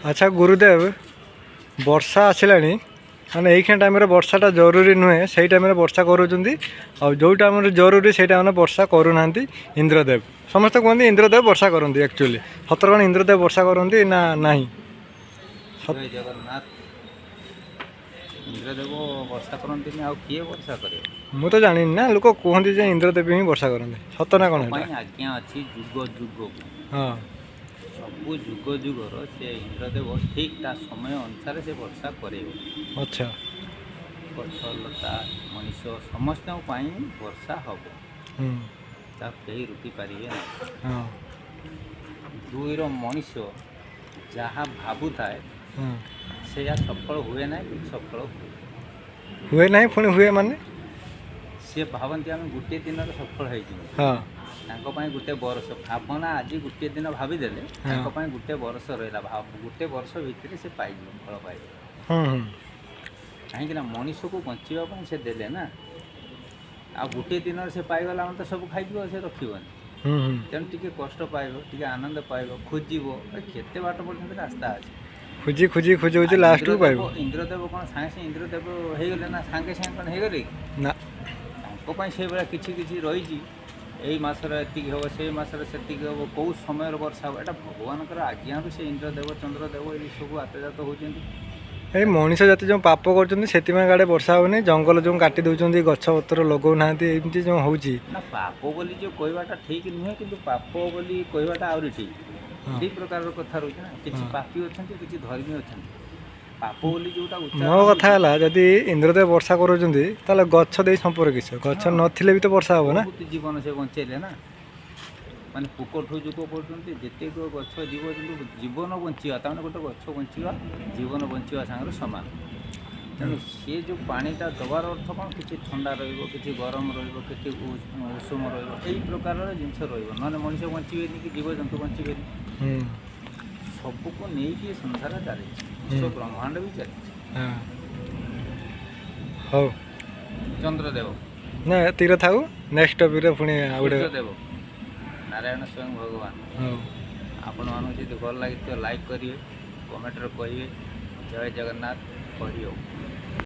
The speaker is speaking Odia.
ଆଚ୍ଛା ଗୁରୁଦେବ, ବର୍ଷା ଆସିଲାଣି, ମାନେ ଏଇଖିଣା ଟାଇମ୍ରେ ବର୍ଷାଟା ଜରୁରୀ ନୁହେଁ, ସେଇ ଟାଇମ୍ରେ ବର୍ଷା କରୁଛନ୍ତି, ଆଉ ଯେଉଁ ଟାଇମ୍ରେ ଜରୁରୀ ସେଇ ଟାଇମ୍ରେ ବର୍ଷା କରୁନାହାନ୍ତି ଇନ୍ଦ୍ରଦେବ। ସମସ୍ତେ କୁହନ୍ତି ଇନ୍ଦ୍ରଦେବ ବର୍ଷା କରନ୍ତି। ଆକ୍ଚୁଆଲି ସତରେ କ'ଣ ଇନ୍ଦ୍ରଦେବ ବର୍ଷା କରନ୍ତି ନା ନାହିଁ? ଜୟ ଜଗନ୍ନାଥ। ଇନ୍ଦ୍ରଦେବ ବର୍ଷା କରନ୍ତିନି, ଆଉ କିଏ ବର୍ଷା କରିବ? ମୁଁ ତ ଜାଣିନି ନା, ଲୋକ କୁହନ୍ତି ଯେ ଇନ୍ଦ୍ରଦେବ ହିଁ ବର୍ଷା କରନ୍ତି। ସତ ନା କ'ଣ ଏଇଟା? ପାଇଁ ଆଜ୍ଞା ଅଛି ଯୁଗ ଯୁଗକୁ। ସବୁ ଯୁଗ ଯୁଗର ସେ ଇନ୍ଦ୍ରଦେବ ଠିକ୍ ତା ସମୟ ଅନୁସାରେ ସେ ବର୍ଷା କରେଇବ। ଗଛ ଲତା ମଣିଷ ସମସ୍ତଙ୍କ ପାଇଁ ବର୍ଷା ହବ। ତାକୁ କେହି ରୋକି ପାରିବେ ନାହିଁ। ଦୁଇର ମଣିଷ ଯାହା ଭାବୁଥାଏ ସେଇଆ ସଫଳ ହୁଏ ନାହିଁ, କିନ୍ତୁ ସଫଳ ହୁଏ। ହୁଏ ନାହିଁ, ପୁଣି ହୁଏ ମାନେ? ସିଏ ଭାବନ୍ତି ଆମେ ଗୋଟିଏ ଦିନରେ ସଫଳ ହେଇଯିବୁ। ତାଙ୍କ ପାଇଁ ଗୋଟେ ବରଷ ଭାବନା। ଆଜି ଗୋଟିଏ ଦିନ ଭାବିଦେଲେ ତାଙ୍କ ପାଇଁ ଗୋଟେ ବରଷ ରହିଲା। ଗୋଟେ ବର୍ଷ ଭିତରେ ସେ ପାଇଯିବ, ଫଳ ପାଇବ। ହୁଁ ହୁଁ କାହିଁକି ନା ମଣିଷକୁ ବଞ୍ଚିବା ପାଇଁ ସେ ଦେଲେ ନା, ଆଉ ଗୋଟିଏ ଦିନରେ ସେ ପାଇଗଲା ମାନେ ତ ସବୁ ଖାଇଯିବ, ସେ ରଖିବନି। ହୁଁ ହୁଁ ତେଣୁ ଟିକେ କଷ୍ଟ ପାଇବ, ଟିକେ ଆନନ୍ଦ ପାଇବ, ଖୋଜିବ। ଏ କେତେ ବାଟ ପର୍ଯ୍ୟନ୍ତ ରାସ୍ତା ଅଛି। ଖୋଜି ଖୋଜି ଖୋଜି ଖୋଜି ଆଉ ଲାଷ୍ଟକୁ ପାଇବ। ଇନ୍ଦ୍ରଦେବ କ'ଣ ସାଙ୍ଗେ ସାଙ୍ଗେ ଇନ୍ଦ୍ରଦେବ ହେଇଗଲେ ନା ସାଙ୍ଗେ ସାଙ୍ଗେ କ'ଣ ହେଇଗଲେ କି? ନା। ତାଙ୍କ ପାଇଁ ସେଇଭଳିଆ କିଛି କିଛି ରହିଛି। ଏଇ ମାସରେ ଏତିକି ହେବ, ସେଇ ମାସରେ ସେତିକି ହେବ, କେଉଁ ସମୟରେ ବର୍ଷା ହେବ, ଏଇଟା ଭଗବାନଙ୍କର ଆଜ୍ଞାରୁ ସେ ଇନ୍ଦ୍ରଦେବ, ଚନ୍ଦ୍ରଦେବ ଏଇ ସବୁ ଆତଯାତ ହେଉଛନ୍ତି। ଏଇ ମଣିଷ ଜାତି ଯେଉଁ ପାପ କରୁଛନ୍ତି, ସେଥିପାଇଁ କାଳେ ବର୍ଷା ହେଉନି। ଜଙ୍ଗଲ ଯେଉଁ କାଟି ଦେଉଛନ୍ତି, ଗଛ ପତ୍ର ଲଗାଉନାହାନ୍ତି, ଏମିତି ଯେଉଁ ହେଉଛି। ନା, ପାପ ବୋଲି ଯେଉଁ କହିବାଟା ଠିକ୍ ନୁହେଁ, କିନ୍ତୁ ପାପ ବୋଲି କହିବାଟା ଆହୁରି ଠିକ୍। ଦୁଇ ପ୍ରକାରର କଥା ରହୁଛି ନା। କିଛି ପାପୀ ଅଛନ୍ତି, କିଛି ଧର୍ମୀ ଅଛନ୍ତି। ପାପ ବୋଲି ଯେଉଁଟା ମୋ ଉଚ୍ଚାରଣ କଥା ହେଲା, ଯଦି ଇନ୍ଦ୍ରଦେବ ବର୍ଷା କରୁଛନ୍ତି, ତାହେଲେ ଗଛ ଦେଇ ସମ୍ପର୍କ କିଛି? ଗଛ ନଥିଲେ ବି ତ ବର୍ଷା ହେବ ନା। ବହୁତ ଜୀବନ ସେ ବଞ୍ଚେଇଲେ ନା। ମାନେ ପୋକଠୁ ଯୁଗ ପର୍ଯ୍ୟନ୍ତ ଯେତେକ ଗଛ ଜୀବଜନ୍ତୁ, ଜୀବନ ବଞ୍ଚିବା ତାମାନେ ଗୋଟେ ଗଛ ବଞ୍ଚିବା ଜୀବନ ବଞ୍ଚିବା ସାଙ୍ଗରେ ସମାନ। ତେଣୁ ସିଏ ଯେଉଁ ପାଣିଟା ଦେବାର ଅର୍ଥ କ'ଣ? କିଛି ଥଣ୍ଡା ରହିବ, କିଛି ଗରମ ରହିବ, କିଛି ଉଷୁମ ରହିବ, ଏଇ ପ୍ରକାରର ଜିନିଷ ରହିବ। ନହେଲେ ମଣିଷ ବଞ୍ଚିବେନି କି ଜୀବଜନ୍ତୁ ବଞ୍ଚିବେନି। ସବୁକୁ ନେଇକି ସଂସାର ଚାଲିଛି, ବିଶ୍ୱ ବ୍ରହ୍ମାଣ୍ଡ ବି ଚାଲିଛି। ହଁ, ହଉ। ଚନ୍ଦ୍ରଦେବ। ନା, ଏତିକିରେ ଥାଉ। ନେକ୍ସଟ ଟପିକ୍ରେ ପୁଣି ଆଉ ଗୋଟେ। ସୂର୍ଯ୍ୟଦେବ ନାରାୟଣ ସ୍ୱୟଂ ଭଗବାନ। ହଉ। ଆପଣମାନଙ୍କୁ ଯଦି ଭଲ ଲାଗିଥିବ, ଲାଇକ୍ କରିବେ, କମେଣ୍ଟରେ କହିବେ। ଜୟ ଜଗନ୍ନାଥ, ହରି ଓମ୍।